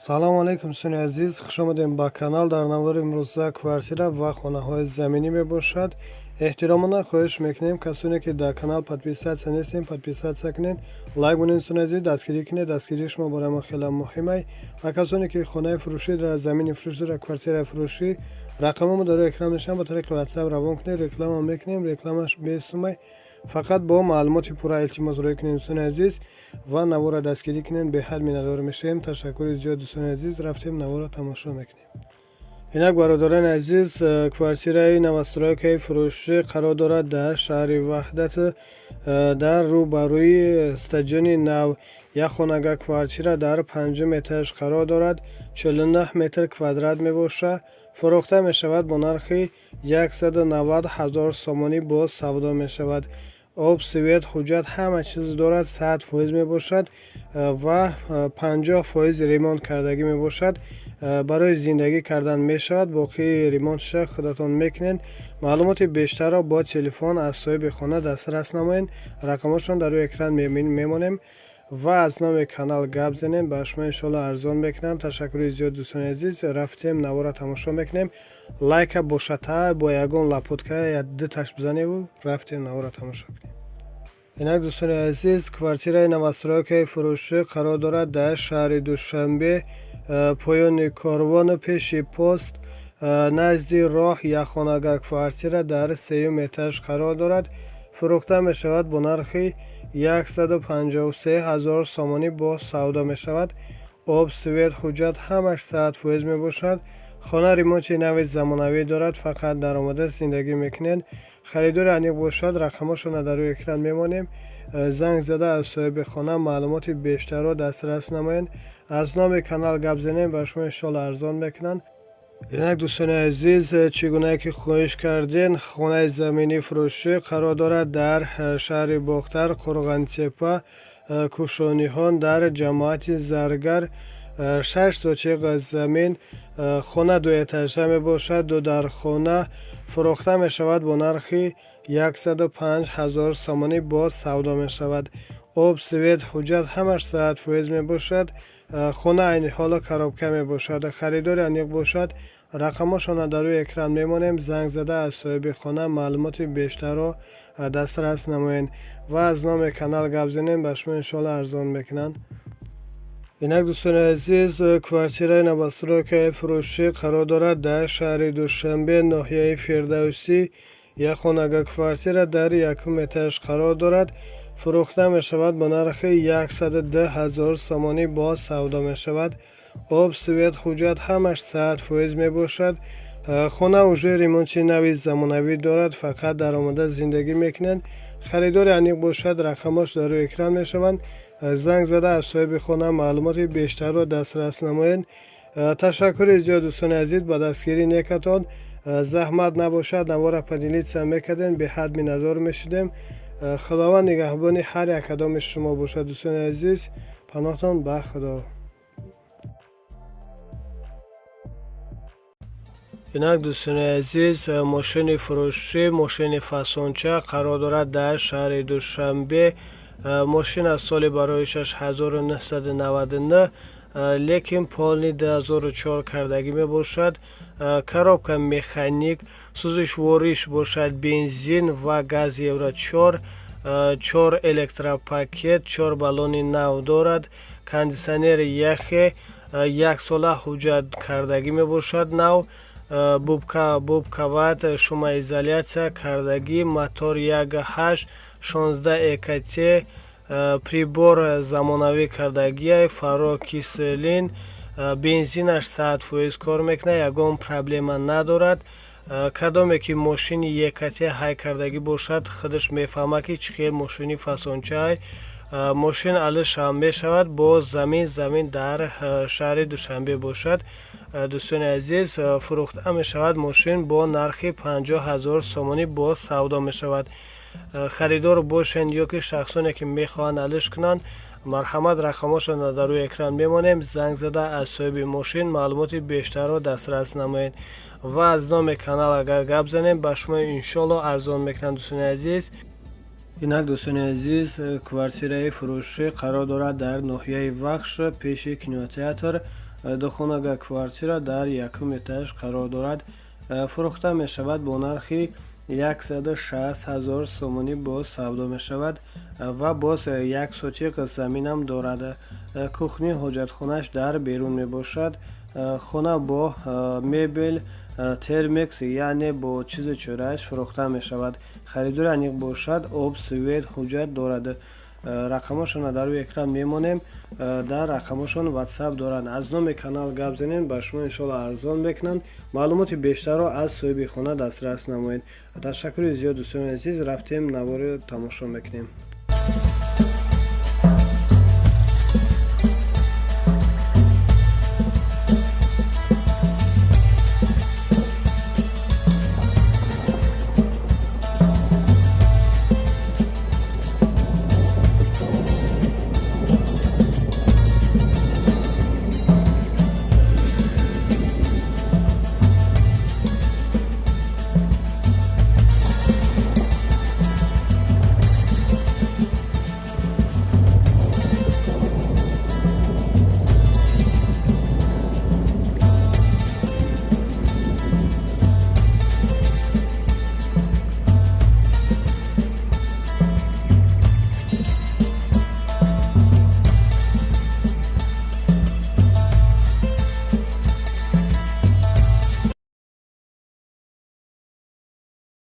Салому алейкум, дӯстони азиз, хуш омадем ба канал. Дар навори имрӯза квартира ва хонаҳои заминӣ мебошад. Эҳтиромона хоҳиш мекунем, касоне ки дар канал подписаться нестем, подписаться кунед, лайк монед. Дӯстони азиз, дастгирӣ кунед, дастгирии шумо барои мо хеле муҳимай. Ва касоне ки хонаи фурӯшӣ дорад, замини фурӯшӣ дорад, квартираи фурӯшӣ, рақамҳомо дар рӯи экран мешаванд, ба тариқи WhatsApp равон кунед, реклама мекунем, рекламаш бесумай, фақат бо маълумоти пурра илтимос рӯй кунед, дӯстони азиз, ва наворро дастгирӣ кунед, беҳад миннатдор мешавем. Ташаккури зиёд, дӯстони азиз. Рафтем, наворро тамошо мекунем. Инак, бародарони азиз, квартираи новостройкаи фурӯшӣ қарор дорад дар шаҳри Ваҳдат, дар рӯбарӯи стадиони нав. Як хонага квартира дар панҷум этаж қарор дорад, 49 метр квадрат мебошад. Фурӯхта мешавад бо нархи 190 ҳазор сомонӣ, боз савдо мешавад. Об, свет, ҳуҷҷат, ҳама чиз дорад, 100% мебошад ва 50% ремонт кардагӣ мебошад. Барои зиндагӣ кардан мешавад, боқии ремонтша худатон мекунед. Маълумоти бештарро бо телефон аз соҳиби хона дастрас намоед, рақамҳошон дар рӯи экран мемонем ва аз номи канал гап занем, ба шумо иншоалло арзон мекунам. Ташаккури зиёд, дӯстони азиз. Рафтем, навора тамошо мекунем. Лайка бошата бо ягон лопатка дуташ бизаневу рафтем, навора тамошо кунем. Инак, дӯстони азиз, квартираи новостройкаи фурӯшӣ қарор дорад дар шаҳри Душанбе, поёни корвону, пеши пост, назди роҳ. Якхонага квартира дар сеюм этаж қарор дорад. Фурӯхта мешавад бо нархи 153 ҳазор сомонӣ, боз савдо мешавад. Об, свет, ҳуҷҷат ҳамаш 100% мебошад. Хона ремонти нави замонавӣ дорад, фақат даромада зиндагӣ мекунед. Харидори аниқ бошад, рақамҳошонро дар рӯи экран мемонем, занг зада аз соҳиби хона маълумоти бештарро дастрас намоед. Аз номи канал гап занем, ба шумо иншоалло арзон мекунанд. Инак, дӯстони азиз, чӣ гуна ки хоҳиш кардем, хонаи заминӣ фурӯшӣ қарор дорад дар шаҳри Бохтар, Қурғонтеппа, Кӯшониҳон, дар ҷамоати Заргар, 6 сотиқ замин. Хона дуэтажа мебошад, ду дархона. Фурӯхта мешавад бо нархи 105 ҳазор сомонӣ, боз савдо мешавад. Об, свет, ҳуҷҷат ҳамаш 100% мебошад. Хона айни ҳоло коробка мебошад. Харидори аниқ бошад, рақамҳошонро дар рӯи экран мемонем, занг зада аз соҳиби хона маълумоти бештарро дастрас намоед ва аз номи канал гап занем, ба шумо иншоалло арзон мекунанд. Инак, дӯстони азиз, квартираи новостройкаи фурӯшӣ қарор дорад дар шаҳри Душанбе, ноҳияи Фирдавсӣ. Як хонага квартира дар якум этаж қарор дорад. Фурӯхта мешавад бо нархи 110 ҳазор сомонӣ, боз савдо мешавад. Об, свет, ҳуҷҷат ҳамаш 100% мебошад. Хона уже ремонти нави замонавӣ дорад, фақат даромада зиндагӣ мекунад. Харидори аниқ бошад, рақамҳош дар рӯи экран мешаванд, занг зада аз соҳиби хона маълумоти бештарро дастрас намоед. Ташаккури зиёд, дӯстони азиз, ба дастгирии некатон. Заҳмат набошад, навора поделиться мекардем, беҳад миннатдор мешудем. Худованд нигаҳбони ҳар як кадоми шумо бошад. Дӯстони азиз, паноҳтон ба Худо. Инак, дӯстони азиз, мошини фурӯшӣ, мошини фасонча қарор дорад дар шаҳри Душанбе. Мошин аз соли бароишаш 1999, лекин полный 2004 кардагӣ мебошад. Коробка механик, сӯзишвориш бошад бензин ва газ Евро 4, чор электропакет, чор баллони нав дорад, кондитсионери яхе, яксола ҳуҷҷат кардагӣ мебошад, нав, бубкават, шумоизолятсия кардагӣ, мотор 1.8, 16 ЭКТ, прибор замонавӣ кардагиай, фаро киселин, бензинаш 100% кор мекунад, ягон проблема надорад. Кадоме ки мошини ЕКТ ҳай кардагӣ бошад, худаш мефаҳмад, ки чӣ хел мошини фасончаай. Мошин алишам мешавад бо замин, замин дар шаҳри Душанбе бошад. Дӯстони азиз, фурӯхта мешавад мошин бо нархи 50 ҳазор сомонӣ, боз савдо мешавад. Харидор бошед ё ки шахсоне ки мехоҳанд алиш кунанд, марҳамат, рақамҳошонро дар рӯи экран мемонем, занг зада аз соҳиби мошин маълумоти бештарро дастрас намоед ва аз номи канал агар гап занем, ба шумо иншоалло арзон мекунанд, дӯстони азиз. Инак, дӯстони азиз, квартираи фурӯшӣ қарор дорад дар ноҳияи Вахш, пеши кинотеатр. Духонага квартира дар якум этаж қарор дорад. Фурӯхта мешавад бо нархи 160 ҳазор сомонӣ, боз савдо мешавад ва боз як сотиқ заминам дорад. Кухни, ҳоҷатхонааш дар берун мебошад. Хона бо мебел, термекс, яъне бо чизу чорааш фурӯхта мешавад. Харидори аниқ бошад, об, свет, ҳуҷҷат дорад. Рақамошонро дар рӯи экран мемонем. Дар рақамошон Ватсап доранд. Аз номи канал гап занем, ба шумо иншоалло арзон мекунанд. Маълумоти бештарро аз соҳиби хона дастрас намоед. Ташаккури зиёд, дӯстони азиз. Рафтем, наворо тамошо мекунем.